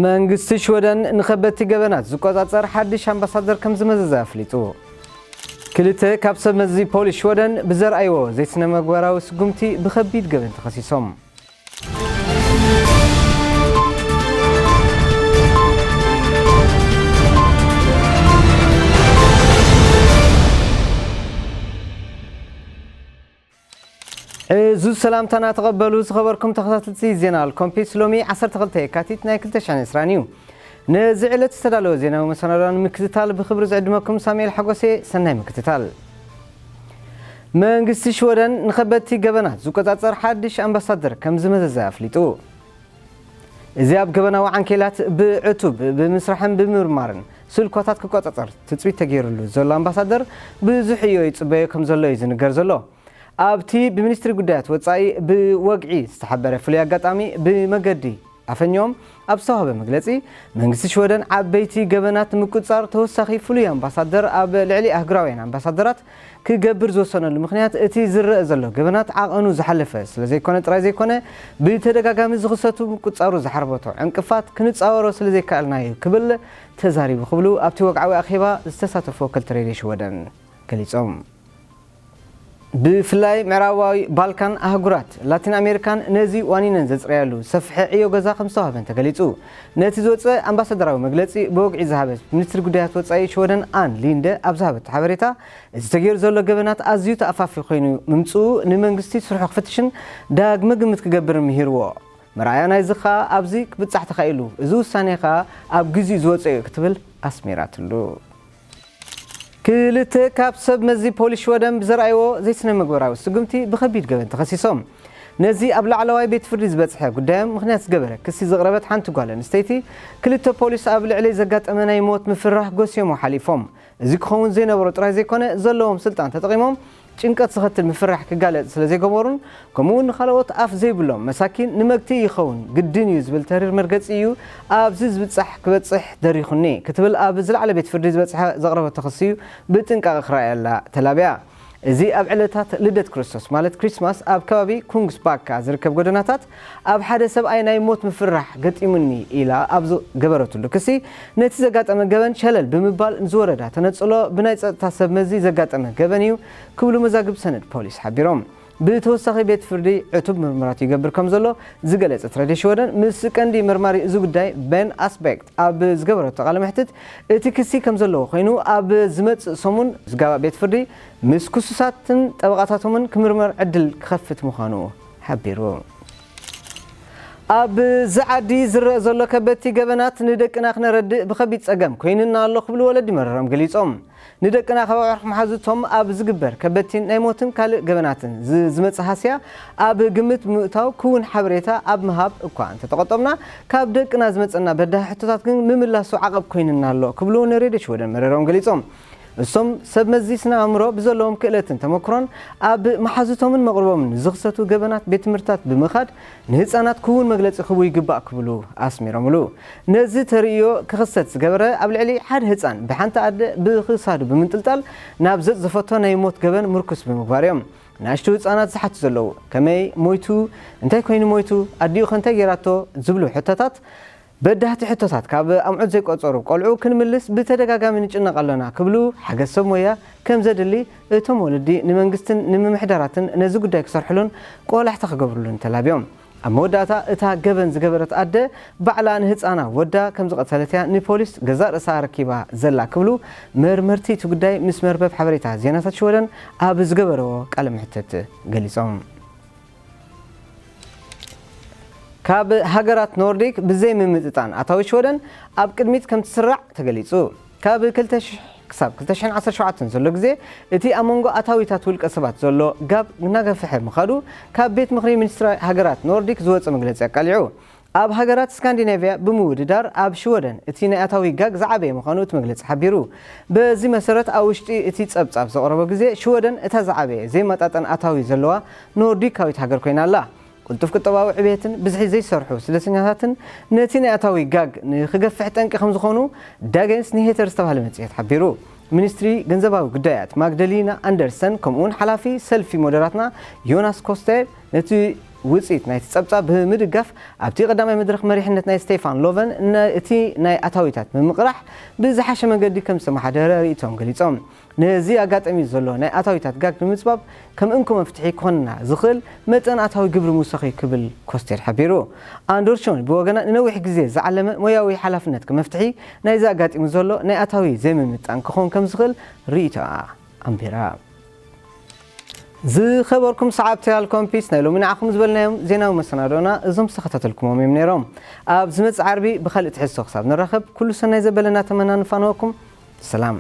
መንግስቲ ሽወደን ንኸበድቲ ገበናት ዝቆጻጸር ሓድሽ ኣምባሳደር ከም ዝመዘዘ ኣፍሊጡ። ክልተ ካብ ሰብ መዚ ፖሊስ ሽወደን ብዘርኣይዎ ዘይስነ መግባራዊ ስጉምቲ ብኸቢድ ገበን ተኸሲሶም። ዕዙዝ ሰላምታና ተቐበሉ ዝኸበርኩም ተኸታተልቲ ዜና ኣልኮምፒስ። ሎሚ ዓሰርተ ክልተ የካቲት ናይ ክልተ ሽሕን ዕስራን እዩ። ነዚ ዕለት ዝተዳለወ ዜናዊ መሰናዶና ንምክትታል ብኽብሪ ዝዕድመኩም ሳሙኤል ሓጎሴ። ሰናይ ምክትታል። መንግስቲ ሽወደን ንኸበድቲ ገበናት ዝቆጻጸር ሓድሽ ኣምባሳደር ከም ዝመዘዘ ኣፍሊጡ። እዚ ኣብ ገበናዊ ዓንኬላት ብዕቱብ ብምስራሕን ብምርማርን ስልኳታት ክቆጻጸር ትጽቢት ተገይሩሉ ዘሎ ኣምባሳደር ብዙሕ ዕዮ ይጽበዮ ከም ዘሎ እዩ ዝንገር ዘሎ። ኣብቲ ብሚኒስትሪ ጉዳያት ወጻኢ ብወግዒ ዝተሓበረ ፍሉይ ኣጋጣሚ ብመገዲ ኣፈኛኦም ኣብ ዝተዋህበ መግለጺ፣ መንግስቲ ሽወደን ዓበይቲ ገበናት ንምቁጽጻር ተወሳኺ ፍሉይ ኣምባሳደር ኣብ ልዕሊ ኣህጉራውያን ኣምባሳደራት ክገብር ዝወሰነሉ ምኽንያት እቲ ዝረአ ዘሎ ገበናት ዓቐኑ ዝሓለፈ ስለዘይኮነ ጥራይ ዘይኮነ፣ ብተደጋጋሚ ዝኽሰቱ ምቁጽጻሩ ዝሓርበቶ ዕንቅፋት ክንጻወሮ ስለዘይከኣልና'ዩ ክብል ተዛሪቡ ክብሉ ኣብቲ ወግዓዊ ኣኼባ ዝተሳተፉ ወከልቲ ሬድዮ ሽወደን ገሊጾም። ብፍላይ ምዕራባዊ ባልካን ኣህጉራት ላቲን ኣሜሪካን ነዚ ዋኒነን ዘጽረያሉ ሰፍሐ ዕዮ ገዛ ከም ዝተዋህበን ተገሊጹ። ነቲ ዝወጸ ኣምባሳደራዊ መግለጺ ብወግዒ ዝሃበት ሚኒስትሪ ጉዳያት ወጻኢ ሽወደን ኣን ሊንደ ኣብ ዝሃበቶ ሓበሬታ፣ እዚ ተገይሩ ዘሎ ገበናት ኣዝዩ ተኣፋፊ ኮይኑ ምምጽኡ ንመንግስቲ ስርሑ ክፍትሽን ዳግመ ግምት ክገብርን ምሂርዎ። መርኣያ ናይዚ ከኣ ኣብዚ ክብጻሕ ተኻኢሉ። እዚ ውሳኔ ከኣ ኣብ ግዜኡ ዝወጸ እዩ ክትብል ኣስሚራትሉ። ክልተ ካብ ሰብ መዚ ፖሊስ ሽወደን ብዘርኣይዎ ዘይስነ ምግባራዊ ስጉምቲ ብኸቢድ ገበን ተኸሲሶም። ነዚ ኣብ ላዕለዋይ ቤት ፍርዲ ዝበጽሐ ጉዳዮም ምኽንያት ዝገበረ ክሲ ዘቕረበት ሓንቲ ጓል ኣንስተይቲ፣ ክልተ ፖሊስ ኣብ ልዕለይ ዘጋጠመ ናይ ሞት ምፍርራህ ጎስዮሞ ሓሊፎም። እዚ ክኸውን ዘይነበሮ ጥራይ ዘይኮነ፣ ዘለዎም ስልጣን ተጠቒሞም ጭንቀት ዘኸትል ምፍርራሕ ክጋለጽ ስለ ዘይገበሩን፣ ከምኡ እውን ንኻልኦት ኣፍ ዘይብሎም መሳኪን ንመግቲ ይኸውን ግድን እዩ ዝብል ተሪር መርገጺ እዩ ኣብዚ ዝብጻሕ ክበጽሕ ደሪኹኒ ክትብል ኣብ ዝለዓለ ቤት ፍርዲ ዝበጽሐ ዘቕረበቶ ክሲ እዩ ብጥንቃቐ ክረኣየላ ተላብያ። እዚ ኣብ ዕለታት ልደት ክርስቶስ ማለት ክሪስማስ ኣብ ከባቢ ኩንግስባካ ዝርከብ ጎደናታት ኣብ ሓደ ሰብኣይ ናይ ሞት ምፍርራሕ ገጢሙኒ ኢላ ኣብ ዝገበረትሉ ክሲ፣ ነቲ ዘጋጠመ ገበን ሸለል ብምባል ንዝወረዳ ተነጽሎ ብናይ ጸጥታ ሰብ መዚ ዘጋጠመ ገበን እዩ ክብሉ መዛግብ ሰነድ ፖሊስ ሓቢሮም። ብተወሳኺ ቤት ፍርዲ ዕቱብ ምርመራት ይገብር ከም ዘሎ ዝገለጸት ሬድዮ ሽወደን፣ ምስ ቀንዲ መርማሪ እዚ ጉዳይ ቤን ኣስቤክት ኣብ ዝገበረቶ ቃለ መሕትት፣ እቲ ክሲ ከም ዘለዎ ኮይኑ ኣብ ዝመጽእ ሰሙን ዝጋባእ ቤት ፍርዲ ምስ ክሱሳትን ጠበቓታቶምን ክምርመር ዕድል ክኸፍት ምዃኑ ሓቢሩ። ኣብዚ ዓዲ ዝረአ ዘሎ ከበድቲ ገበናት ንደቅና ክነረድእ ብኸቢድ ጸገም ኮይኑና ኣሎ ክብሉ ወለዲ መረሮም ገሊጾም። ንደቅና ካብ ኣዕሩኽ መሓዙቶም ኣብ ዝግበር ከበድቲ ናይ ሞትን ካልእ ገበናትን ዝ-፣ ዝመጽእ ሃስያ ኣብ ግምት ብምእታው ክውን ሓበሬታ ኣብ ምሃብ እኳ እንተተቐጠምና፣ ካብ ደቅና ዝመጸና በዳሂ ሕቶታት ግን ምምላሱ ዓቐብ ኮይኑና ኣሎ ክብሉ ንሬድዮ ሽወደን መረሮም ገሊጾም። እሶም ሰብ መዚ ስነ ኣእምሮ ብዘለዎም ክእለትን ተመክሮን ኣብ መሓዙቶምን መቕርቦምን ንዝኽሰቱ ገበናት ቤት ትምህርትታት ብምኻድ ንህጻናት ክውን መግለጺ ክህቡ ይግባእ ክብሉ ኣስሚሮምሉ። ነዚ ተርእዮ ክኽሰት ዝገበረ ኣብ ልዕሊ ሓደ ህጻን ብሓንቲ ኣደ ብኽሳዱ ብምንጥልጣል ናብ ዘጽዘፈቶ ናይ ሞት ገበን ምርኩስ ብምግባር እዮም። ንኣሽቱ ህጻናት ዝሓቱ ዘለዉ ከመይ ሞይቱ፣ እንታይ ኮይኑ ሞይቱ፣ ኣዲኡ ከ እንታይ ገይራቶ ዝብሉ ሕቶታት በዳህቲ ሕቶታት ካብ ኣምዑት ዘይቆጸሩ ቆልዑ ክንምልስ ብተደጋጋሚ ንጭነቕ ኣሎና ክብሉ ሓገዝ ሰብ ሞያ ከም ዘድሊ እቶም ወለዲ ንመንግስትን ንምምሕዳራትን ነዚ ጉዳይ ክሰርሕሉን ቆላሕታ ክገብርሉን ተላብዮም። ኣብ መወዳእታ እታ ገበን ዝገበረት ኣደ ባዕላ ንህፃና ወዳ ከም ዝቐተለት እያ ንፖሊስ ገዛእ ርእሳ ኣረኪባ ዘላ ክብሉ መርመርቲ እቲ ጉዳይ ምስ መርበብ ሓበሬታ ዜናታት ሽወደን ኣብ ዝገበረዎ ቃለ መሕትት ገሊፆም። ካብ ሃገራት ኖርዲክ ብዘይ ምምጥጣን ኣታዊ ሽወደን ኣብ ቅድሚት ከም ትስራዕ ተገሊጹ። ካብ ክልተ ሽሕ ክሳብ ክልተ ሽሕን ዓሰርተ ሸውዓተን ዘሎ ግዜ እቲ ኣብ መንጎ ኣታዊታት ውልቀ ሰባት ዘሎ ጋብ እናገፍሐ ምኻዱ ካብ ቤት ምኽሪ ሚኒስትሪ ሃገራት ኖርዲክ ዝወጸ መግለጺ ኣቃሊዑ። ኣብ ሃገራት ስካንዲናቪያ ብምውድዳር ኣብ ሽወደን እቲ ናይ ኣታዊ ጋግ ዝዓበየ ምዃኑ እቲ መግለጺ ሓቢሩ። በዚ መሰረት ኣብ ውሽጢ እቲ ጸብጻብ ዘቕረቦ ግዜ ሽወደን እታ ዝዓበየ ዘይመጣጠን ኣታዊ ዘለዋ ኖርዲካዊት ሃገር ኮይና ኣላ። ቅልጡፍ ቁጠባዊ ዕብየትን ብዝሒ ዘይሰርሑ ስደተኛታትን ነቲ ናይ ኣታዊ ጋግ ንኽገፍሕ ጠንቂ ከም ዝኾኑ ዳገንስ ኒሄተር ዝተባህለ መጽሔት ሓቢሩ። ሚኒስትሪ ገንዘባዊ ጉዳያት ማግደሊና ኣንደርሰን ከምኡውን ሓላፊ ሰልፊ ሞደራትና ዮናስ ኮስቴር ነቲ ውፅኢት ናይቲ ፀብፃብ ብምድጋፍ ኣብቲ ቀዳማይ መድረኽ መሪሕነት ናይ ስቴፋን ሎቨን እቲ ናይ ኣታዊታት ምምቕራሕ ብዝሓሸ መንገዲ ከም ዝተመሓደረ ርእይቶም ገሊፆም። ነዚ ኣጋጠሚ ዘሎ ናይ ኣታዊታት ጋግ ንምፅባብ ከም እንኮ መፍትሒ ክኾንና ዝኽእል መጠን ኣታዊ ግብሪ ምውሳኽ እዩ ክብል ኮስቴር ሓቢሩ። ኣንዶርሾን ብወገና ንነዊሕ ግዜ ዝዓለመ ሞያዊ ሓላፍነት ከም መፍትሒ ናይዚ ኣጋጢሙ ዘሎ ናይ ኣታዊ ዘይምምጣን ክኾን ከም ዝኽእል ርእይቶኣ ኣንቢራ። ዝኸበርኩም ሰዓብቲ ሃልኮምፒስ ናይ ሎሚ ንዓኹም ዝበልናዮም ዜናዊ መሰናዶና እዞም ዝተኸታተልኩሞም እዮም ነይሮም። ኣብ ዝመጽእ ዓርቢ ብኻልእ ትሕዝቶ ክሳብ ንራኸብ ኩሉ ሰናይ ዘበለና ተመና ንፋነወኩም። ሰላም።